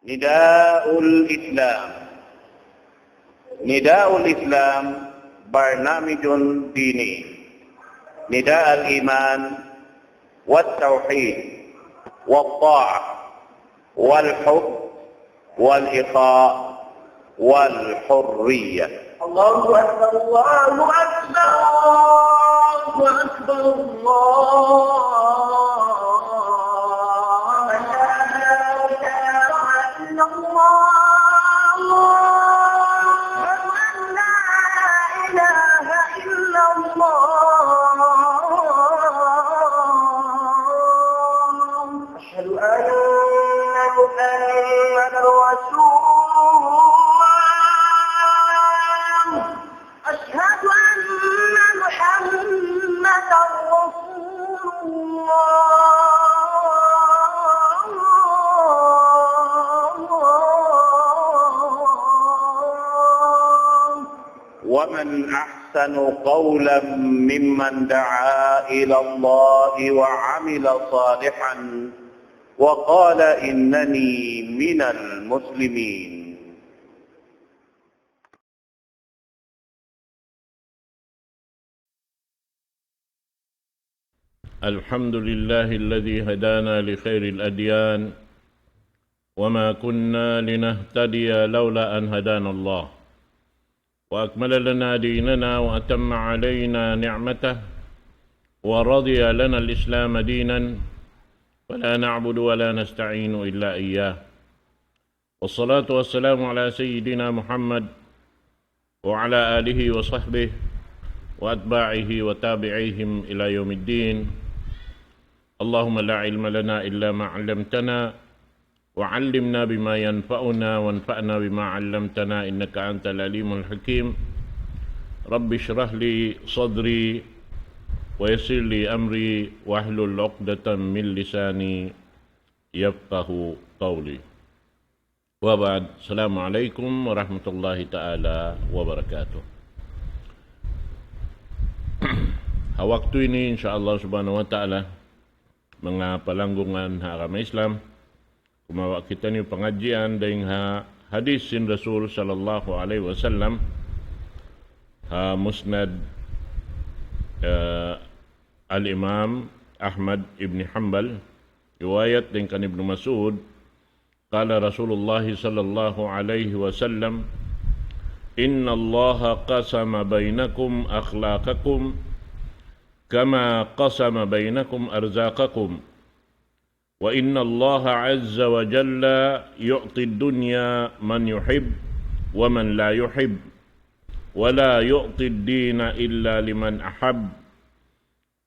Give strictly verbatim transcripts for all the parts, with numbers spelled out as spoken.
نداء الإسلام. نداء الإسلام برنامج ديني. نداء الإيمان والتوحيد والطاعة والحب والإخاء والحرية. الله أكبر، الله أكبر، الله أكبر، الله أكبر. أشهد أن لا إله إلا الله. أشهد أن لا إله إلا الله. أشهد أن محمدا رسول الله. أشهد أن محمدا رسول الله. ومن أحسن قولا ممن دعا إلى الله وعمل صالحا وقال إنني من المسلمين. الحمد لله الذي هدانا لخير الأديان، وما كنا لنهتدي لولا أن هدانا الله، وأكمل لنا ديننا وأتم علينا نعمته، ورضي لنا الإسلام دينا، ولا نعبد ولا نستعين إلا إياه. والصلاة والسلام على سيدنا محمد وعلى آله وصحبه وأتباعه وتابعيهم إلى يوم الدين. اللهم لا علم لنا إلا ما علمتنا، وعلمنا بما ينفعنا، وانفعنا بما علمتنا، إنك أنت العليم الحكيم. رب اشرح لي صدري، ويسر لي أمري، واحلل عقدة من لساني يفقه قولي. وبعد، السلام عليكم ورحمة الله تعالى وبركاته. Ha waktu ini, insya Allah subhanahu wa ta'ala, manga palanggungan ha agama Islam, kumawa' kitaniyu pangadjian dayn ha hadith sin Rasul sallallahu alayhi wasallam, ha Musnad, eh, Al-Imam Ahmad ibn Hanbal, riwayat dayn kan Ibnu Mas'ud, قال رسول الله صلى الله عليه وسلم: إن الله قسم بينكم أخلاقكم كما قسم بينكم أرزاقكم، وإن الله عز وجل يعطي الدنيا من يحب ومن لا يحب، ولا يعطي الدين إلا لمن أحب،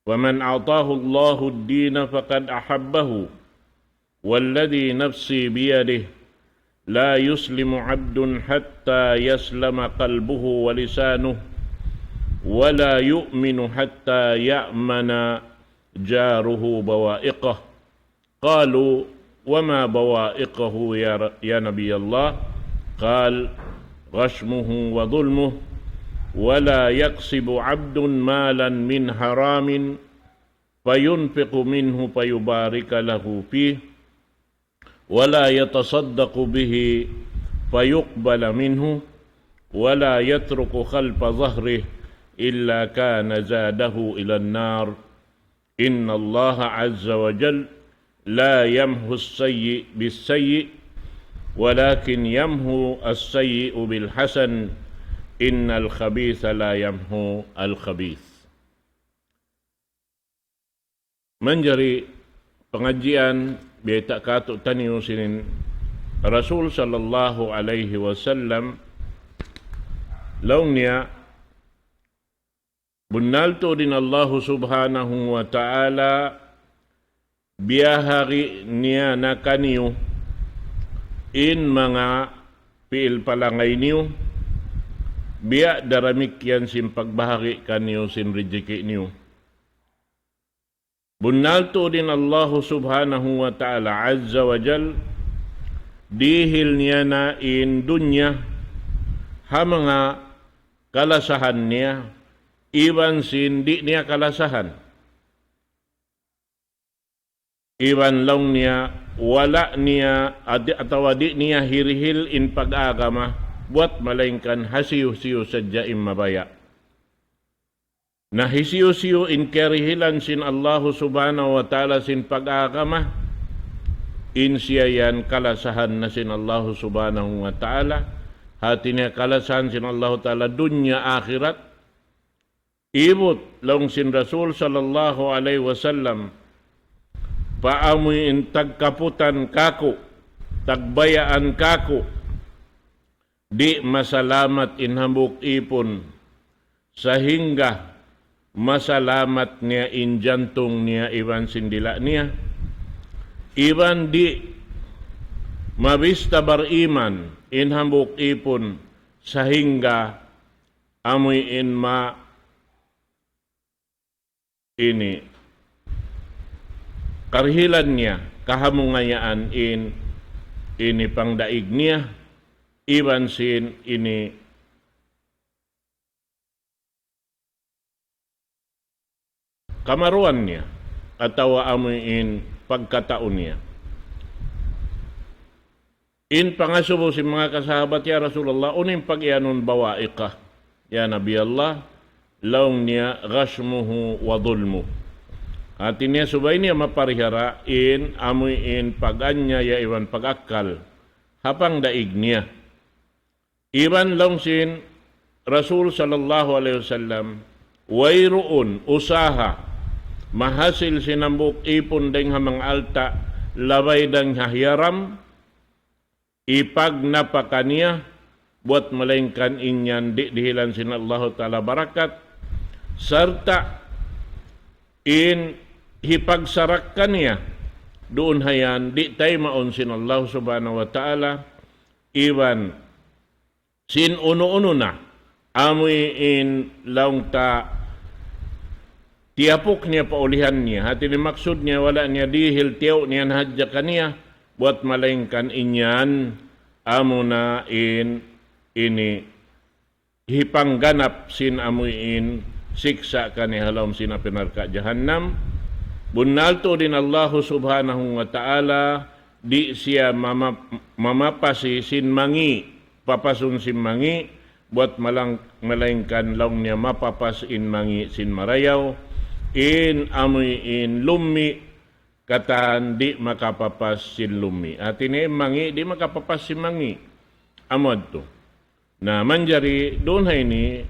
ومن أعطاه الله الدين فقد أحبه، والذي نفسي بيده لا يسلم عبد حتى يسلم قلبه ولسانه، ولا يؤمن حتى يأمن جاره بوائقه. قالوا: وما بوائقه يا ر-، يا نبي الله؟ قال: غشمه وظلمه، ولا يكسب عبد مالا من حرام فينفق منه فيبارك له فيه، ولا يتصدق به فيقبل منه، ولا يترك خلف ظهره إلا كان زاده إلى النار. إن الله عز وجل لا يمحو السيئ بالسيئ، ولكن يمحو السيئ بالحسن، إن الخبيث لا يمحو الخبيث. Manjari pangadjian biyayta' kātu'niyu sin Rasul sallallahu alayhi wasallam, laung niya, bunnal tuud in Allahu subhanahu wa ta'ala biyahagi' niya na kaniyu in manga pi'il palangay niyu, biya' damikkiyan sin pagbahagi' kaniyu sin rijiki' niyu. Bunnal tuud in Allahu subhanahu wa ta'ala azza wa jal, dihil niya na in dunya ha manga kalasahan niya, iban sin di' niya kalasahan. Iban laung niya, wala' niya, adi-, atawa di' niya hirihil in pag-agama, buwat malaingkan hisiyu-siyu sadja in mabaya'. Na hisiyu-siyu in kiyarihilan sin Allahu Subhanahu wa Ta'ala sin pag-agama, in siya yan kalasahan na sin Allahu Subhanahu wa Ta'ala, hati niya kalasahan sin Allahu Ta'ala dunya akhirat, ibut laung sin Rasul sallallahu alayhi wasallam, pa amuin tagkaputan kaku', tagbayaan kaku', di' masalamat in hambuuk ipun, sahingga masalamat niya in jantung niya iban sin dila' niya, iban di' mabista bariman in hambuuk ipun, sahingga amuin ma ini karihilan niya, kahamungayaan in ini pangdaig niya, iban sin ini kamaruan niya, atawa amuin pagkatau niya. In pangasubu sin manga kasahabat, "Ya Rasulullah, unu in pag-iyanun bawaika, ya Nabi Allah?" Laung niya, "Ghashmuhu wa dhulmu." Hati niya subay niya maparihara in amuin pag-anyaya iban pag-akkal ha pangdaig niya. Iban laung sin Rasul sallallahu alayhi wasallam, wayruun usaha mahasil sin hambuuk ipun dayn ha manga alta' labay dayn ha hiyaram, ipagnapaka niya, buwat malaingkan in yan di' dihilan sin Allahu Ta'ala barakat, sarta' in hipagsarakka niya, duun ha yan di' taymaun sin Allahu Subhanahu wa Ta'ala, iban sin unu-unu na, amuin laung ta tiyapuk niya pa ulihan niya. Hati niya maksud niya wala' niya dihil, tiyaw' niya na hadja kaniya, buwat malaingkan in yan, amuna in ini hipangganap sin amuin siksa' kaniya ha lawm sin api narka' jahannam. Bunnal tuud in Allahu Subhanahu wa Ta'ala, di' siya mama-, mamapasi sin mangi', papasun sin mangi', buwat malang-, malaingkan laung niya mapapas in mangi' sin marayaw, in amuin lummi', katan di' makapapas sin lummi'. Hati niya in mangi' di' makapapas sin mangi'. Amu yadtu. Na manjari duun ha ini,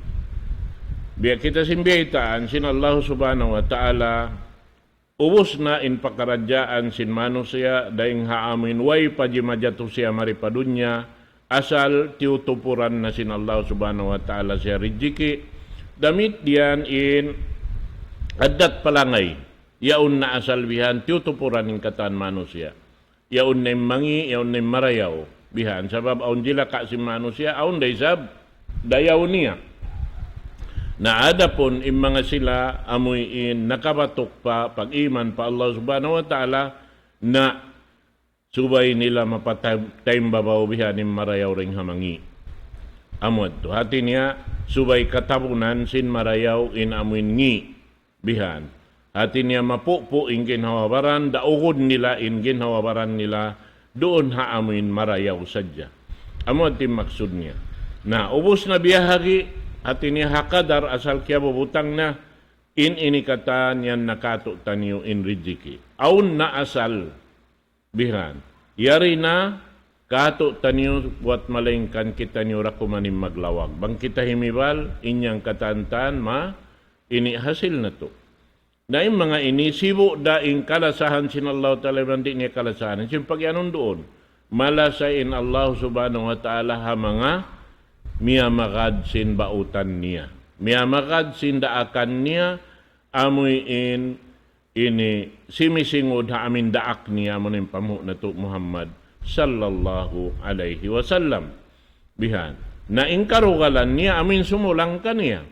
biya' kita sin biyaytaan sin Allahu Subhanahu wa Ta'ala, ubus na in pakaradjaan sin manusiya', dayn ha amuin way pa jimajatu siya mari pa dunya, asal tiyutupuran na sin Allah Subhanahu wa Ta'ala siya rijiki'. Damikkiyan in addat palangay, yaun na asal bihan tiyutupuran in katan manusiya'. Yaun na in mangi', yaun na in marayaw. Bihan, sabab awn jilaka' sin manusiya', awn da isab dayaw niya. Na adapun in manga sila amuin nakabatuk pa pag-iman pa Allah Subhanahu wa Ta'ala, na subay nila mapatay-, taymbabaw bihan in marayaw dayn ha mangi'. Amu yadtu. Hati niya, subay katabunan sin marayaw in amuin ngi'. Bihan. Hati niya mapupu' in ginhawa-baran, daugun nila in ginhawa-baran nila, duun ha amuin marayaw sadja. Amu yadtu in maksud niya. Na, ubus na biyahagi, hati niya ha kadar asal kiyabubutang na, in ini katan yan na kātu'niyu in rijiki'. Awn na asal, bihan. Yari na, kātu'niyu buwat malaingkan kitaniyu da kuman in maglawag. Bang kita himibal, in yan katan-katan ma, ini hasil natu'. Na in manga ini, sibu' da in kalasahan sin Allah Ta'ala iban di' niya kalasahan. Sin pag-iyanun duun. Malasa in Allah Subhanahu wa Ta'ala ha manga miyamagad sin bautan niya. Miyamagad sin daakan niya, amuin ini simisingud ha amuin daak niya, amu in panghu' natu' Muhammad sallallahu alayhi wasallam. Bihan. Na in karugalan niya, amuin sumulang kaniya.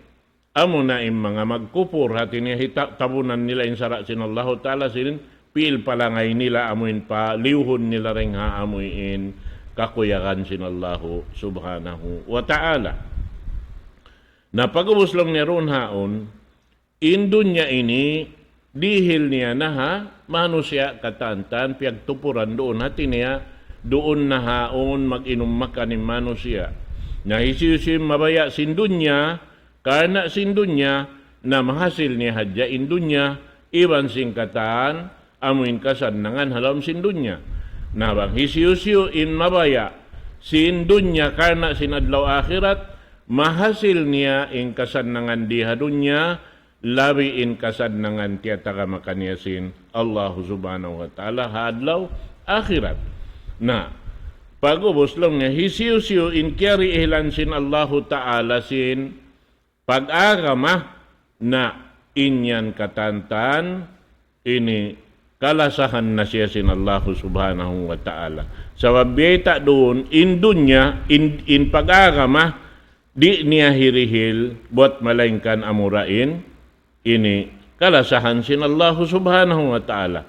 Amu na in manga magkupur, hati niya hita-, tabunan nila in sara' sin Allahu Ta'ala sin piil palangay nila, amuin paliyuhun nila dayn ha amuin kakuyagan sin Allahu Subhanahu wa Ta'ala. Na pag'ubus laung niya duun haun, in dunya ini, dihil niya na ha manusiya' katantan piyagtupuran duun, hati niya duun na haun mag-inum makan in manusiya'. Na hisiyu-siyu in mabaya' sin dunya, karna' sin dunya, na mahasil niya hadja in dunya, iban sin katan, amu in kasannangan ha lawm sin dunya. Na bang hisiyu-siyu in mabaya' sin dunya karna' sin adlaw akhirat, mahasil niya in kasannangan di ha dunya, labi in kasannangan tiyatagama kaniya sin Allahu Subhanahu wa Ta'ala ha adlaw akhirat. Na, pag'ubus laung niya, hisiyu-siyu in kiyarihilan sin Allahu Ta'ala sin pag-agama, na in yan katantan, ini kalasahan na siya sin Allahu Subhanahu wa Ta'ala. Sabab biyayta' duun, in dunya, in, in pag-agama, di' niya hirihil, buwat malaingkan amura in, ini kalasahan sin Allahu Subhanahu wa Ta'ala.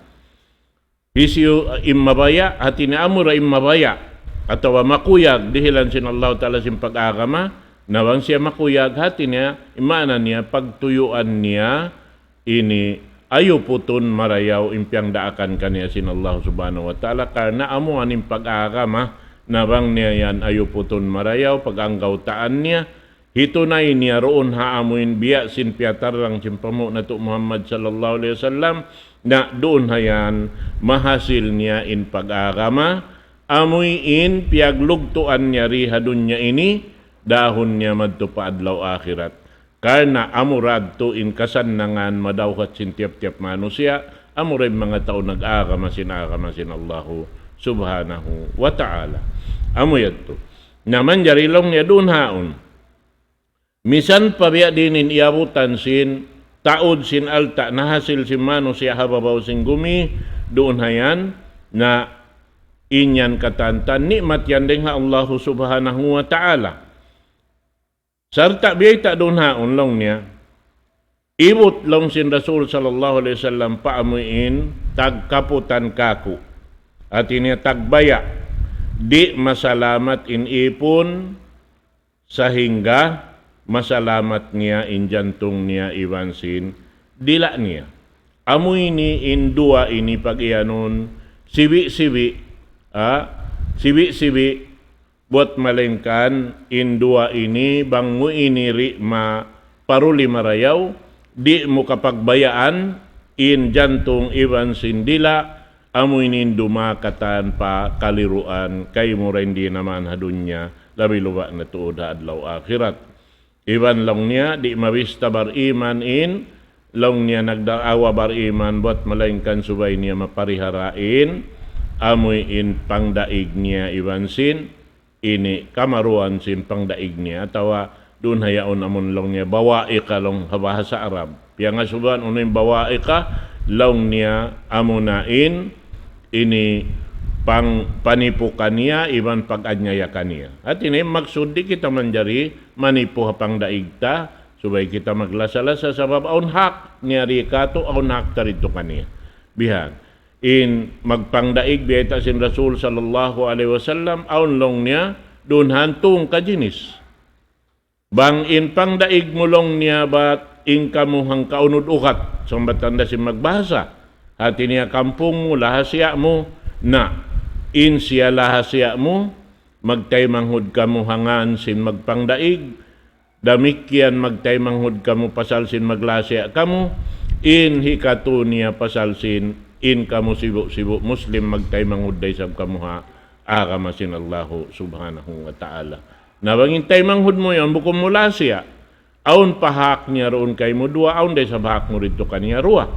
Hisiyu in mabaya', hati niya amura in mabaya', atawa makuyag, dihilan sin Allahu Ta'ala sin pag-agama, na bang siya makuyag, hati niya, in maana niya, pagtuyuan niya, ini ayuputun marayaw in piyangdaakan kaniya sin Allah Subhanahu wa Ta'ala, karna' amu yan in pag-agama, na bang niya yan ayuputun marayaw, pag-anggawtaan niya, hitunay niya duun ha amu in biya' sin piyatarrang sin panghu' natu' Muhammad sallallahu alayhi wasallam, na duun ha yan mahasil niya in pag-agama, amuin piyaglugtuan niya di ha dunya ini, dahun niya madtu pa adlaw akhirat. Karna' amura yadtu in kasannangan madawhat sin tiyap-tiyap manusiya', amura in manga tau nag-agama sin agama sin Allahu Subhanahu wa Ta'ala. Amu yadtu. Na manjari laung niya duun haun. Misan pa biya' diin in iyabutan sin taud sin alta' nahasil sin manusiya' ha babaw sin gumi, duun ha yan, na in yan katantan ni'mat yan dayn ha Allahu Subhanahu wa Ta'ala. Sarta' biyayta' duun haun laung niya, ibut laung sin Rasul sallallahu alayhi wasallam pa amuin tagkaputan kāku'. Hati niya tagbaya', di' masalamat in ipun, sahingga masalamat niya in jantung niya iban sin dila' niya. Amu ini in duwa ini pag-iyanun, sibi'-sibi', ha? Sibi'-sibi', buwat malaingkan in duwa ini, bang mu ini di' maparuli marayaw, di' mu kapagbayaan in jantung iban sin dila', amu ini in dumakatan pa kaliruan, kaymu da in di' naman ha dunya, labi-labi na tuud ha adlaw akhirat. Iban laung niya, di' mabista bariman in, laung niya nagdaawa bariman, buwat malaingkan subay niya maparihara in, amu in pangdaig niya iban sin, ini kamaruan sin pangdaig niya, atawa duun ha yaun amun laung niya, bawaika laung ha bahasa Arab. Piyangasubuhan unu in bawaika, laung niya amuna in, ini pang panipu kaniya, iban pag-anyaya kaniya. Hati niya maksud di' kita manjari manipu ha pangdaig ta, subay kita maglasa-lasa sabab awn hak niya di' katu', awn hak ta didtu kaniya. Bihan. In magpangdaig biyayta' sin Rasul sallallahu alayhi wasallam, awn laung niya, duun hantung kajinis. Bang in pangdaig mu laung niya bat in kamu hangka unud ukat, sambatan da sin magbahasa. Hati niya kampung mu, lahasiya' mu, na in siya lahasiya' mu, magtaymanghud kamu ha ngan sin magpangdaig, damikkiyan magtaymanghud kamu pasal sin maglahasiya' kamu, in hikatu niya pasal sin in kamu sibu'-sibu' Muslim magtaymanghud da isab kamu ha agama sin Allahu Subhanahu wa Ta'ala. Na bang in taymanghud mu yan bukun mu lahasiya', awn pa hak niya duun kaymu duwa, awn da isab hak mu didtu kaniya duwa.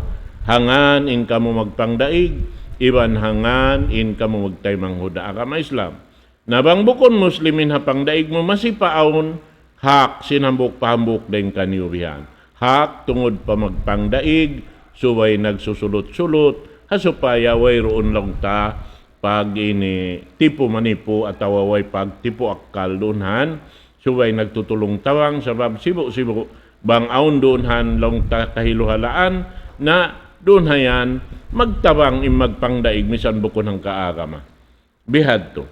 Ha ngan in kamu magpangdaig, iban ha ngan in kamu magtaymanghud ha agama Islam. Na bang bukun Muslimin ha pangdaig mu, masi pa awn hak sin hambuuk pa hambuuk dayn kaniyu bihan. Hak tungud pa magpangdaig, subay nagsusulut-sulut, ha supaya wayruun laung ta pag ini tipu-manipu atawa way pagtipu akkal duun han, subay nagtutulung-tabang sabab sibu'-sibu' bang awn duun han laung ta kahiluhalaan, na duun ha yan magtabang in magpangdaig misan bukun hangka agama. Bihadtu.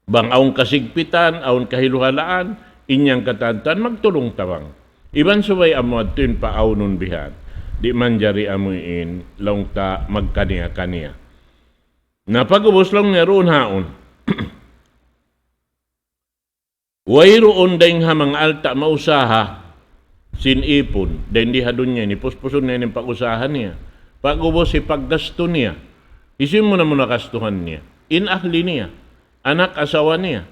Bang awn kasigpitan, awn kahiluhalaan, in yan katantan magtulung-tabang. Iban subay amu yadtu in paawnun bihan. Di' manjari amuin laung ta magkaniya-kaniya. Na pag'ubus laung niya duun haun. Wayruun dayng ha manga alta' mausaha sin ipun, dayng di ha dunya ini, puspusun niya in pag-usaha niya. Pag'ubus hipaggastu niya. Hisiyu muna-muna gastuhan niya? In ahli niya, anak asawa niya.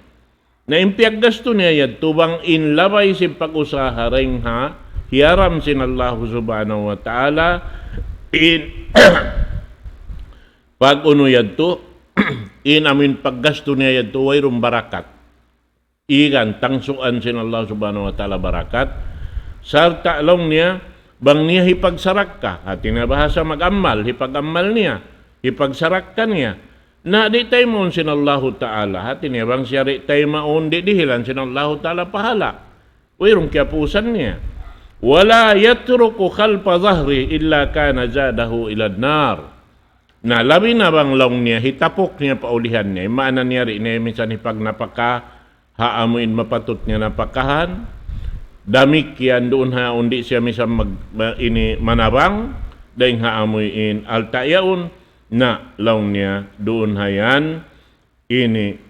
Na in piyaggastu niya yadtu bang in labay sin pag-usaha dayng ha hiyaram sin Allahu Subhanahu wa Ta'ala, in pag-unu yadtu, in amuin paggastu niya yadtu, wayruun barakat. Iyan, tangsuan sin Allah Subhanahu wa Ta'ala barakat. Sarta' laung niya, bang niya hipagsarakka, hati niya bahasa mag-amal, hipag-amal niya, hipagsarakka niya. Na di' taymaun sin Allahu Ta'ala, hati niya bang siya di' taymaun, di' dihilan sin Allahu Ta'ala pahala. Wayruun kiyapusan niya. ولا يترك خلف ظهره إلا كان زاده إلى النار. Na labi na bang laung niya, hitapuk niya pa ulihan niya. Maana niya di' niya minsan hipagnapaka, ha amuin mapatut niya napakahan. Damikkiyan duun ha yaun di' siya minsan mag, ma, ini manabang, dayng ha amuin alta' yaun. Na laung niya duun ha yan, ini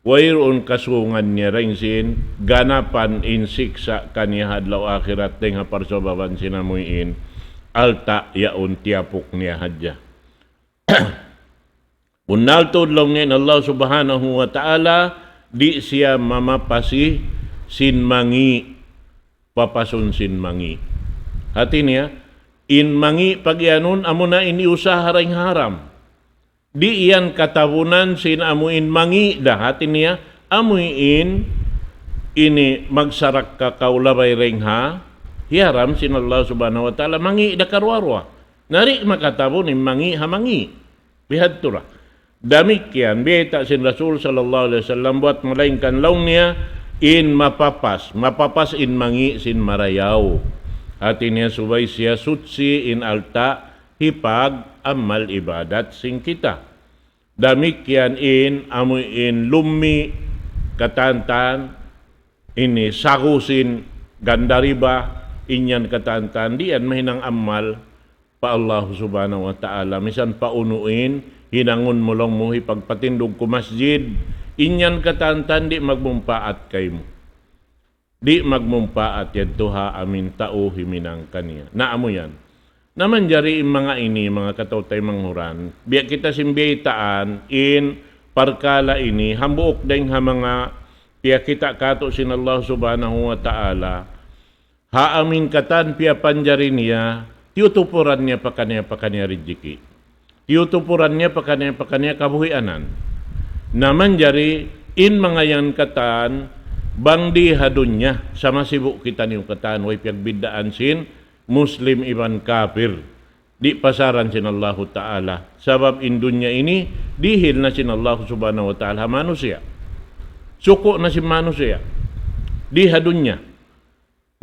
wayruun kasungan niya dayng sin ganapan in siksa' kaniya ha adlaw akhirat dayng ha parsababan sin amuin alta' yaun tiyapuk niya hadja. Bunnal tuud laung niya in Allah Subhanahu wa Ta'ala, di' siya mamapasi sin mangi', papasun sin mangi'. Hati niya, in mangi' pagiyanun amuna in iyusaha dayng haram. Di' yan katabunan sin amuin mangi' da, hati niya, amuin ini magsarakka kaw labay dayng ha hiyaram sin Allah Subhanahu wa Ta'ala, mangi' da karuwa-ruwa. Na di' makatabun in mangi' ha mangi'. Bihadtu ra. Damikkiyan, biyayta' sin Rasul sallallahu alayhi wasallam buwat malaingkan laung niya, in mapapas, mapapas in mangi' sin marayaw. Hati niya subay siya suchi in alta', hipag-amal ibadat sin kita. Damikkiyan in, amuin lummi', katan-katan, ini sagu sin gandariba, in yan katan-katan, di' yan mahinang amal pa Allah Subhanahu wa Ta'ala. Misan pa unu in, hinangun mu laung mu hipagpatindug ku masjid, in yan katan-katan di' magmumpaat kaymu. Di' magmumpaat yadtu ha amuin tau himinang kaniya. Na amu yan. Na manjari in manga ini, manga kataw-taymanghuran, biya' kita sin biyaytaan, in parkala' ini, hambuuk dayng ha manga piyakita' kātu' sin Allah Subhanahu wa Ta'ala, ha amuin katan piyapanjari niya, tiyutupuran niya pakaniya-pakaniya rijiki'. Tiyutupuran niya pakaniya-pakaniya kabuhianan. Na manjari in manga yan katan, bang di ha dunya, sama sibu' kitaniyu katan, way piyagbiddaan sin Muslim iban kapir. Di' pasaran sin Allahu Ta'ala. Sabab in dunya ini, dihil na sin Allahu Subhanahu wa Ta'ala ha manusiya'. Suku' na sin manusiya'. Di ha dunya.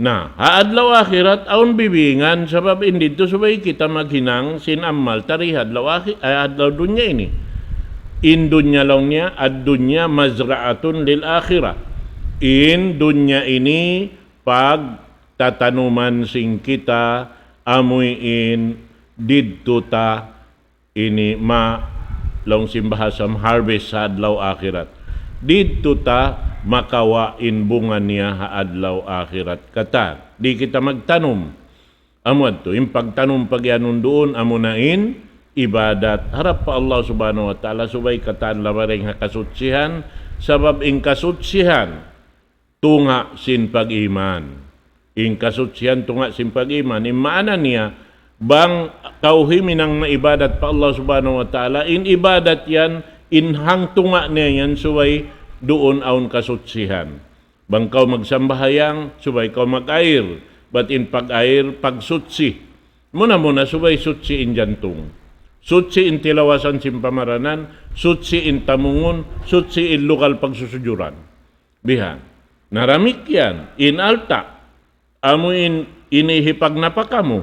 Na, ha adlaw akhirat, awn bibingan, sabab in didtu subay kita maghinang sin amal ta di ha adlaw akhi-, eh, adlaw dunya ini. In dunya laung niya, الدنيا مزرعة للآخرة. In dunya ini pagtatanuman sin kita, amuin didtu ta ini ma, laung sin bahasa harvest ha adlaw akhirat. Didtu ta makawa' in bunga niya ha adlaw akhirat katan. Di' kita magtanum. Amu yadtu, in pagtanum pagiyanun duun, amuna in ibadat harap pa Allah Subhanahu wa Ta'ala, subay katan labay dayng ha kasuchihan, sabab in kasuchihan, tunga' sin pag-iman. In kasuchihan tunga' sin pag-iman. In maana niya, bang kaw himinang na ibadat pa Allah Subhanahu wa Ta'ala, in ibadat yan, in hangtunga' niya yan, subay duun awn kasuchihan. Bang kaw magsambahayang, subay kaw mag-air. Bat in pag-air, pagsuchi. Muna-muna, subay suchi in jantung. Suchi in tilawasan sin pamaranan, suchi in tamungun, suchi in lugal pagsusujuran. Bihan. Na damikkiyan, in alta', amu in ini hipagnapaka mu.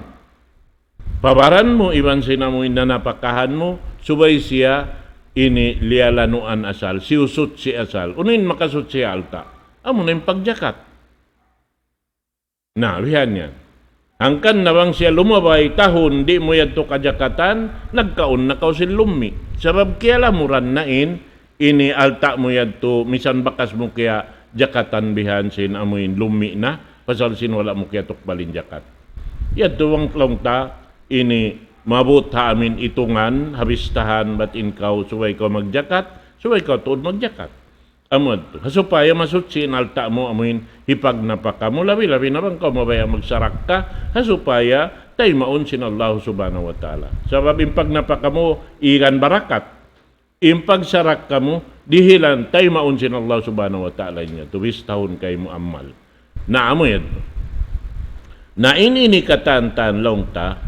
Pa baran mu, iban sin amu in nanapakahan mu, subay siya ini liyalanuan asal, siyusuchi asal. Unu in makasuchi alta'? Amuna in pagjakat. Na, bihan yan. Hangkan na bang siya lumabay tahun, di' mu yadtu kajakatan, nagkaun na kaw sin lummi'. Sabab kiyalamuran na in, ini alta' mu yadtu, misan bakas mu kiyajakatan bihan sin amuin lummi' na, pasal sin wala' mu kiyatukbal in jakat. Yadtu bang laung ta, ini maabut ha amin itungan, ha bistahan, bat in kaw, subay kaw magjakat, subay kaw tuud magjakat. Amu yadtu. Ha supaya masuchi in alta' mu, amuin hipagnapaka mu, labi-labi na bang kaw mabaya' magsarakka, ha supaya taymaun sin Allah Subhanahu wa Ta'ala. Sabab in pagnapaka mu, igan barakat. In pagsarakka mu, dihilan taymaun sin Allah Subhanahu wa Ta'ala niya. Tubis tahun kaymu amal. Na amu yadtu. Na in ini katantan laung ta,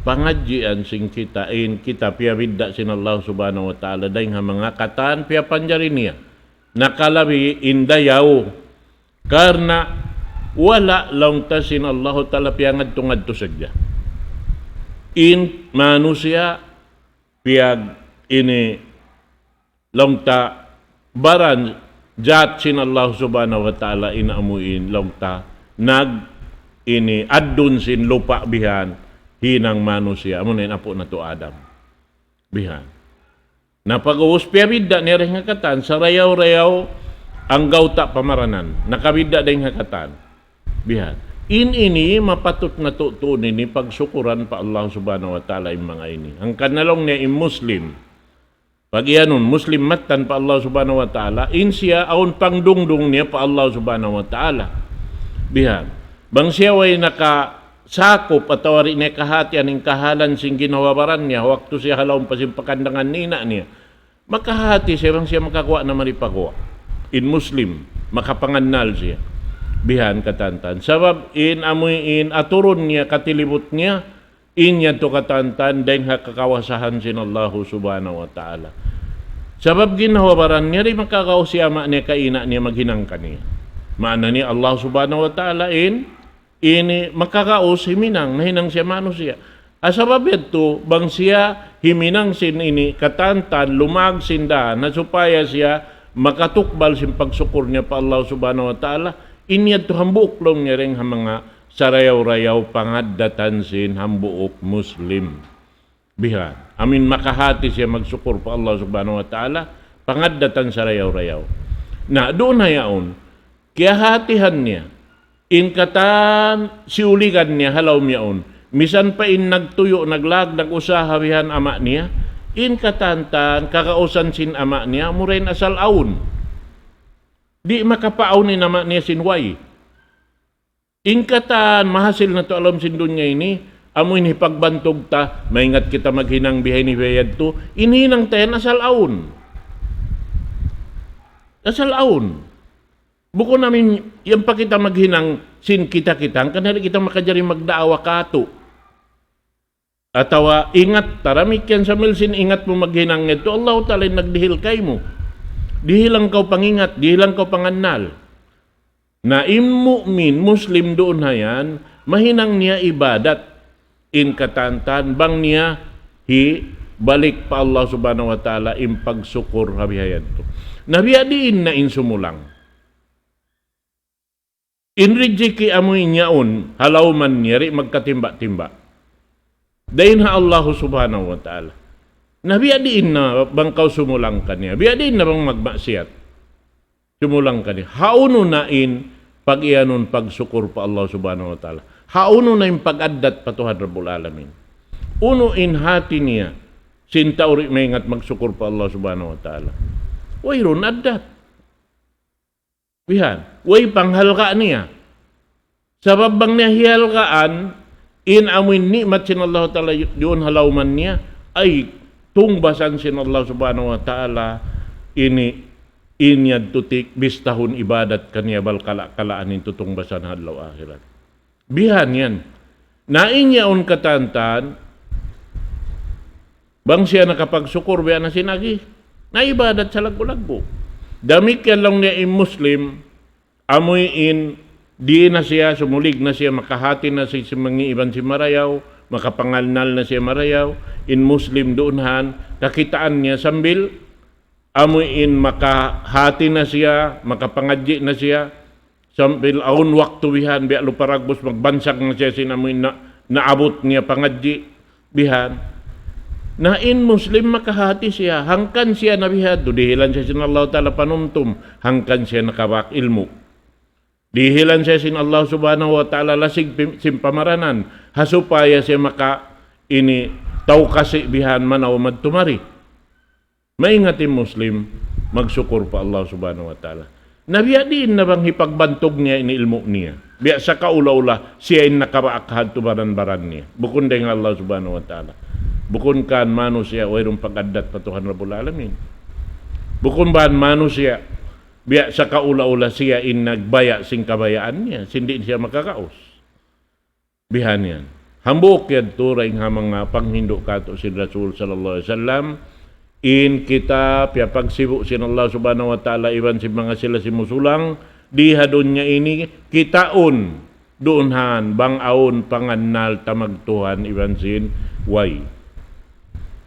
pangadjian sin kita, in kita piyabidda' sin Allah Subhanahu wa Ta'ala, dayn ha manga katan piyapanjari niya. Nakalabi in dayaw. Karna' wala' laung ta sin Allahu Ta'ala piyangadtu-ngadtu sadja. In manusiya' piyag ini laung ta baran jat sin Allah Subhanahu wa Ta'ala in amuin laung ta nag ini addun sin lupa' bihan hinang manusiya'. Amu na in apu' natu' Adam. Bihan. Na pag'ubus piyabidda' niya dayn ha katan, sarayaw-rayaw anggawta' pamaranan. Nakabidda' dayn ha katan. Bihan. In ini mapatut natu' tuud ini pagsukuran pa Allah Subhanahu wa Ta'ala in manga ini. Hangkan na laung niya in Muslim. Pag-iyanun, Muslim mattan pa Allah Subhanahu wa Ta'ala, in siya awn pangdungdung niya pa Allah Subhanahu wa Ta'ala. Bihan. Bang siya way naka sakup atawa di' niya kahatihan in kahalan sin ginhawa-baran niya, waktu siya ha lawm pa sin pakandangan ni ina' niya. Makahati siya bang siya makaguwa' na mari paguwa'. In Muslim, makapangannal siya. Bihan katantan. Sabab in amuin aturun niya, katilibut niya, in yadtu katantan, dayn ha kakawasahan sin Allahu Subhanahu wa Ta'ala. Sabab ginhawa-baran niya, di' makagaus siya ama' niya ka ina' niya maghinang kaniya. Maana niya Allah Subhanahu wa Ta'ala in ini makagaus himinang, nahinang siya manusiya'. Sabab yadtu, bang siya himinang sin ini katantan, lumag sin dan, na supaya siya makatukbal sin pagsukur niya pa Allah Subhanahu wa Ta'ala, in yadtu hambuuk laung niya dayn ha manga sarayaw-rayaw pangaddatan sin hambuuk Muslim. Bihan. Amin makahati siya magsukur pa Allah Subhanahu wa Ta'ala, pangaddatan sarayaw-rayaw. Na, duun na yaun, kiyahatihan niya, in katan siuligan niya ha lawm yaun. Misan pa in nagtuyu', naglag, nag-usaha bihan ama' niya, in katantan kagausan sin ama' niya, amura in asal awn. Di' makapaawn in ama' niya sin way. In katan mahasil natu' ha lawm sin dunya ini, amu in hipagbantug ta, maingat kita maghinang bihaini biyadtu, in hinang ta yan asal awn. Asal awn. Bukun amin, yan pa kita maghinang sin kita-kita, hangkan di' kita makajari magdaawa katu'. Atawa ingat, damikkiyan sambil sin ingat mu maghinang yadtu, Allah Ta'ala in nagdihil kaymu. Dihilan kaw pangingat, dihilan kaw pangannal. Na in mu'min, Muslim duun ha yan, mahinang niya ibadat in katantan, bang niya hibalik pa Allah Subhanahu wa Ta'ala in pagsukur ha bihayadtu. Na biya' diin na in sumulang. In rijiki' amu in yaun, ha lawman niya, di' magkatimba-timba. Dayn ha Allahu Subhanahu wa Ta'ala. Na biya' diin na bang kaw sumulang kaniya. Biya' diin na bang magmaksiyat. Sumulang kaniya. Hawnu na in pag-iyanun pagsukur pa Allah Subhanahu wa Ta'ala. Hawnu na in pag-addat pa Tuhan Rabbul Alamin. Unu in hati niya, sin tau di' maingat magsukur pa Allah Subhanahu wa Ta'ala. Wayruun addat. Bihan, way panghalga' niya. Sabab bang niya hihalgaan, in amuin ni'mat sin Allah Ta'ala yu-, duun ha lawman niya, ay tungbasan sin Allah Subhanahu wa Ta'ala, ini, in yadtu ti' bistahun ibadat kaniya bal kala-kalaan in tutungbasan ha adlaw akhirat. Bihan yan. Na in yaun katantan, bang siya nakapagsukur biya' na sin agi, na ibadat sa laggu'-laggu'. Damikkiyan laung niya in Muslim, amuin di' na siya, sumulig na siya, makahati na siya sin mangi' iban sin marayaw, makapangannal na siya marayaw, in Muslim duun han, kakitaan niya sambil amuin makahati na siya, makapangadji' na siya, Sambil awn waktu bihan, biya' lupa ragbus magbansag na siya sin amuin na, naabut niya pangadji' bihan. Na in Muslim makahati siya, hangkan siya na bihan, tu dihilan siya sin Allah Ta'ala panumtum, hangkan siya nakabak ilmu'. Dihilan siya sin Allah Subhanahu wa Ta'ala lasig pim-, sin pamaranan, ha supaya siya maka ini tau kasi bihan manaw madtu mari. Maingat in Muslim, magsukur pa Allah Subhanahu wa Ta'ala. Na biya' diin na bang hipagbantug niya in ilmu' niya. Biya' sa kaula-ula, siya in nakabaak hadtu baran-baran niya. Bukun dayn ha Allah Subhanahu wa Ta'ala. Bukun kan manusiya', wayruun pag-addat pa Tuhan Rabbul Alamin. Bukun bahan manusiya', biya' sa kaula-ula siya in nagbaya' sin kabayaan niya, sin di' siya makakaus. Bihan yan. Hambuuk yadtu dayn ha manga panghindu' katu' sin Rasul sallallahu alayhi wasallam, in kita piyapagsibu' sin Allah Subhanahu wa Ta'ala iban sin manga sila simusulang, di ha dunya ini kitaun, duun han, bang awn pangannal ta magtuhan iban sin way.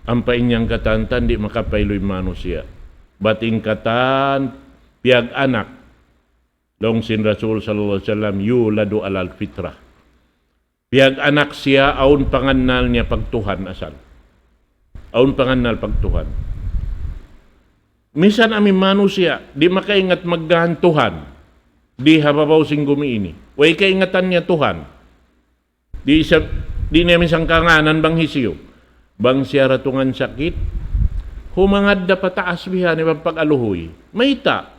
Ampa in yan katantan, di' makapailu in manusiya'. Bat in katan, piyag-anak, laung sin Rasul sallallahu alayhi wasallam, يولد على الفطرة. Piyag-anak siya, awn pangannal niya pagtuhan asal. Awn pangannal pagtuhan. Misan amu in manusiya', di' makaingat maggahan Tuhan. Di ha babaw sin gumi ini. Way kaingatan niya Tuhan. Di' sa, di' niya misan kangānan bang hisiyu. Bang siya ratungan sakit, humangad da pataas bihan iban pag-aluhuy. Mayta'?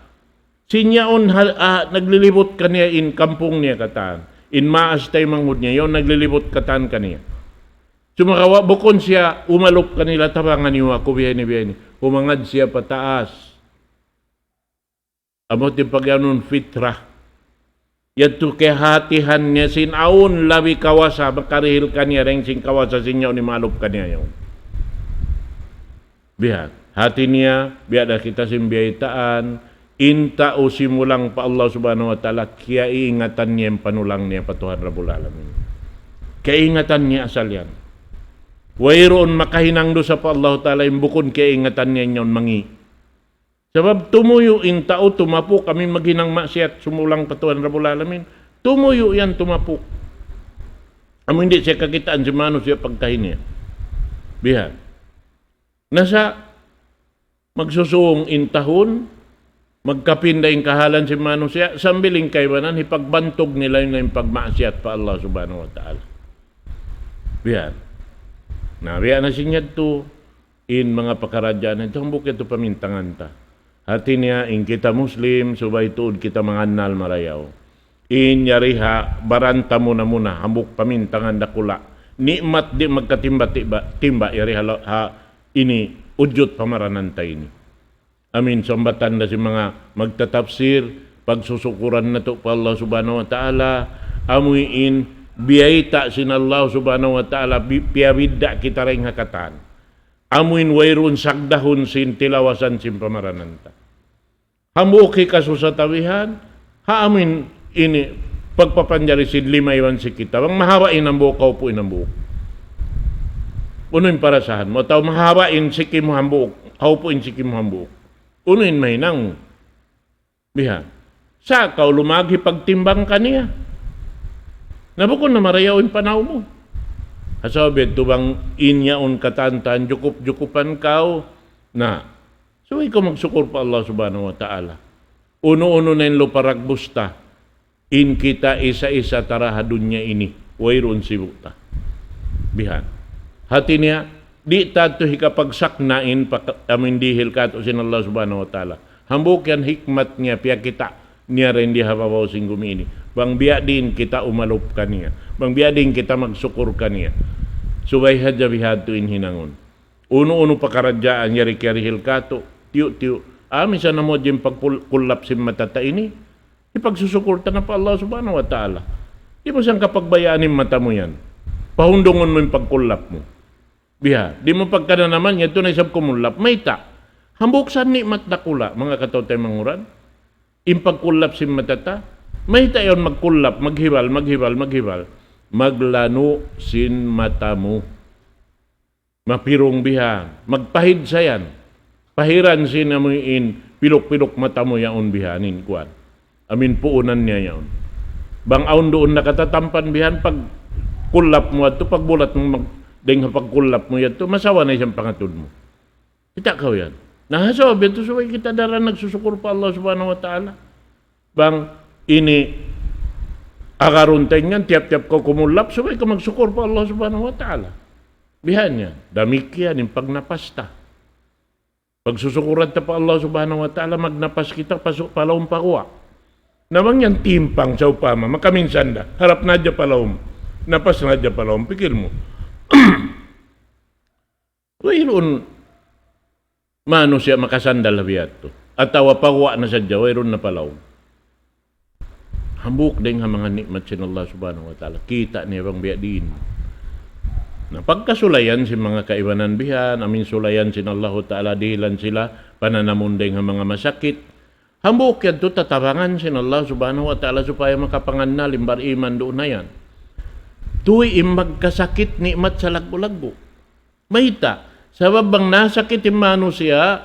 Sin yaun ha, ah, naglilibut kaniya in kampung niya katan. In maas taymanghud niya, yaun naglilibut katan kaniya. Sumagawa' bukun siya umalup kanila, tabangan niyu aku biya' ini, biya' ini. Humangad siya pataas. Amu in pagyanun fitrah. Yadtu kahatihan niya sin awn labi kawasa, makarihil kaniya dayn sin kawasa sin yaun imalup kaniya yaun. Bihan. Hati niya, biya' da kita sin biyaytaan, in tau simulang pa Allah Subhanahu wa Ta'ala, kiyaiingatan niya in panulang niya pa Tuhan Rabbul Alamin. Kiyaiingatan niya asal yan. Wayruun makahinang dusa pa Allah Ta'ala, in bukun kiyaiingatan niya in yaun mangi'. Sabab tumuyu' in tau tumapuk, amu in maghinang maksiyat sumulang pa Tuhan Rabbul Alamin. Tumuyu' yan tumapuk. Amu in di' siya kakitaan sin manusiya' pagkahi niya. Bihan. Na sa' magsusūng in tahun, magkapinda in kahalan sin manusiya', sambil in kaibanan, hipagbantug nila in pagmaksiyat pa Allah Subhanahu wa Ta'ala. Bihan. Na, biya' na sin yadtu, in manga pakaradjaan yadtu, hambuuk yadtu pamintangan ta. Hati niya, in kita Muslim, subay tuud kita mangannal marayaw. In yari ha baran ta muna-muna, hambuuk pamintangan dakula'. Ni'mat di' magkatimba-timba, timba yari ha, ha ini, ujud pamaranan ta ini. Amu in sambatan da sin manga magtatapsir, pagsusukuran natu' pa Allah Subhanahu wa Ta'ala, amu in biyayta' sin Allah Subhanahu wa Ta'ala, bi-, piyabidda' kita dayn ha katan. Amu in wayruun sagdahun sin tilawasan sin pamaranan ta. Hambuuk hikasusa ta bihan, ha amu in ini pagpapanjari sin lima iban siki ta. Bang mahaba' in hambuuk, haupu' in hambuuk. Unu in parasahan mu? Atawa mahaba' in siki mu hambuuk, haupu' in siki mu hambuuk. Unu in mahinang mu? Bihan. Sa' kaw lumagi pagtimbang kaniya. Na bukun na marayaw in panaw mu. Ha sabab yadtu bang in yaun katantan jukup-jukupan kaw, na subay kaw magsukur pa Allah Subhanahu wa Ta'ala. Unu-unu na in lupa ragbus ta, in kita isa-isa ta ra ha dunya ini, wayruun sibu' ta. Bihan. Hati niya, di' ta tu hikapagsakna in paka-, amu in dihil katu' sin Allah Subhanahu wa Ta'ala. Hambuuk yan hikmat niya, piyakita' niya dayn di ha babaw sin gumi ini. Bang biya' diin kita umalup kaniya. Bang biya' diin kita magsukur kaniya. Subay hadja bihadtu in hinangun. Unu-unu pakaradjaan yari kiyarihil katu', tiyu'-tiyu'. Ah, misan amu hadja in pagkul-, kullap sin mata ta ini, hipagsusukur ta na pa Allah Subhanahu wa Ta'ala. Di' mu sangka pagbayaan in mata mu yan. Pahundungun mu in pagkullap mu. Biha, di' mu pagkananaman, yadtu na isab kumullap. Mayta'? Hambuuk sa ni'mat dakula', manga kataw-taymanghuran. In pagkullap sin mata ta. Mayta' yaun magkullap, maghibal, maghibal, maghibal. Maglanu' sin mata mu. Mapirung biha, magpahid sa yan. Pahiran sin amu in piluk-piluk mata mu yaun biha in kuwan. Amin puunan niya yaun. Bang awn duun nakatatampan bihan, pagkullap mu yadtu, pagbulat mu mag-, dayng ha pagkullap mu yadtu, masawa na isab in pangatud mu. Kita' kaw yan. Na, ha sabab yadtu subay kita daran nagsusukur pa Allah Subhanahu wa Ta'ala. Bang ini agarun ta in yan, tiyap-tiyap kaw kumullap, subay kaw magsukur pa Allah Subhanahu wa Ta'ala. Bihan yan. Damikkiyan in pagnapas ta. Pagsusukuran ta pa Allah Subhanahu wa Ta'ala, magnapas kita, pasu-, pa lawm pa guwa'. Na bang yan timpang, sawpama, makaminsan da, harap na hadja pa lawm, napas na hadja pa lawm, pikil mu. Wayruun manusiya' makasandal ha biya' yadtu. Atawa pa guwa' na sadja, wayruun na pa lawm. Hambuuk dayng ha manga ni'mat sin Allah Subhanahu wa Ta'ala. Kita' niya bang biya' diin. Na pagkasulayan sin manga kaibanan bihan, amin sulayan sin Allahu Ta'ala, dihilan sila pananamun dayng ha manga masakit. Hambuuk yadtu tatabangan sin Allah Subhanahu wa Ta'ala supaya makapangannal in bariman duun na yan. Tuy in magkasakit ni'mat salaggu'-laggu'. Mayta'? Sabab bang nasakit in manusiya',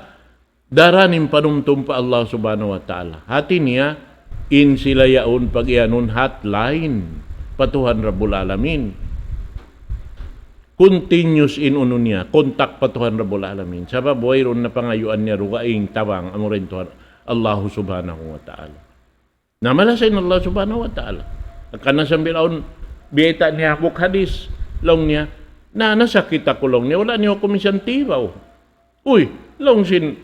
daran in panumtum pa Allah Subhanahu wa Ta'ala. Hati niya, in sila yaun pag-iyanun hotline pa Tuhan Rabbul Alamin. Continuous in unu niya, kontak pa Tuhan Rabbul Alamin. Sabab wayruun na pangayuan niya dugaing tabang, amura in Tuhan, Allah Subhanahu wa Ta'ala. Na malasa in Allah Subhanahu wa Ta'ala. Hangkan na sambil awn biyayta' niya hambuuk hadis, laung niya, na, nasakit aku, laung niya, wala' niyu aku minsan tibaw. Uy, laung sin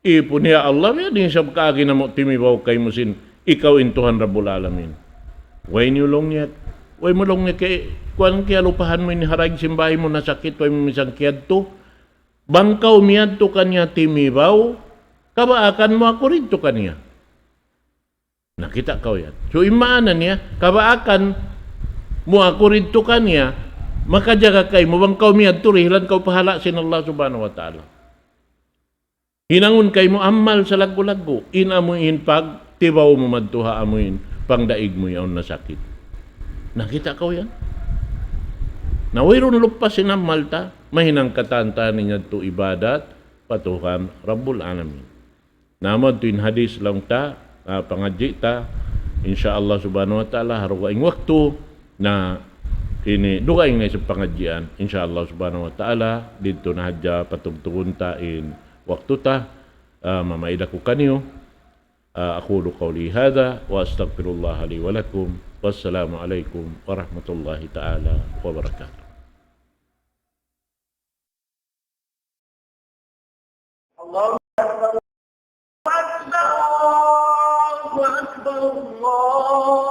ipun, ya Allah, biya' diin isab kaagi namu' timibaw kaymu sin ikaw in Tuhan Rabbul Alamin. Way niyu, laung niya, way mu, laung niya, kay, kuwan, kiyalupahan mu ini ha daig sin bāy mu nasakit, way mu minsan kiyadtu. Bang kaw miyadtu kaniya timibaw, kabaakan mu aku didtu kaniya. Na, kita' kaw yan. So, in maana niya, kabaakan mu aku didtu kaniya, makajaga kaymu bang kaw miyadtu, dihilan kaw pahala' sin Allah Subhanahu wa Ta'ala. Hinangun kaymu amal salaggu'-laggu', in amu in pagtibaw mu madtu ha amu in pangdaig mu yaun nasakit. Na, kita' kaw yan. Na, wayruun lupas sin amal ta, mahinang katan ta ini yadtu ibadat pa Tuhan Rabbul Alamin. Na, amu yadtu in hadis laung ta, ah, pangadji' ta, insya Allah Subhanahu wa Ta'ala, ha dugaing waktu, na ini dugaing na isab pangadjian, insya Allah Subhanahu wa Ta'ala, didtu na hadja patugtugun ta in waktu ta, ah, mamaid aku kaniyu, ah, أقول قولي هذا وأستغفر الله لي ولكم. والسلام عليكم ورحمة الله تعالى وبركاته. الله أكبر. الله أكبر. الله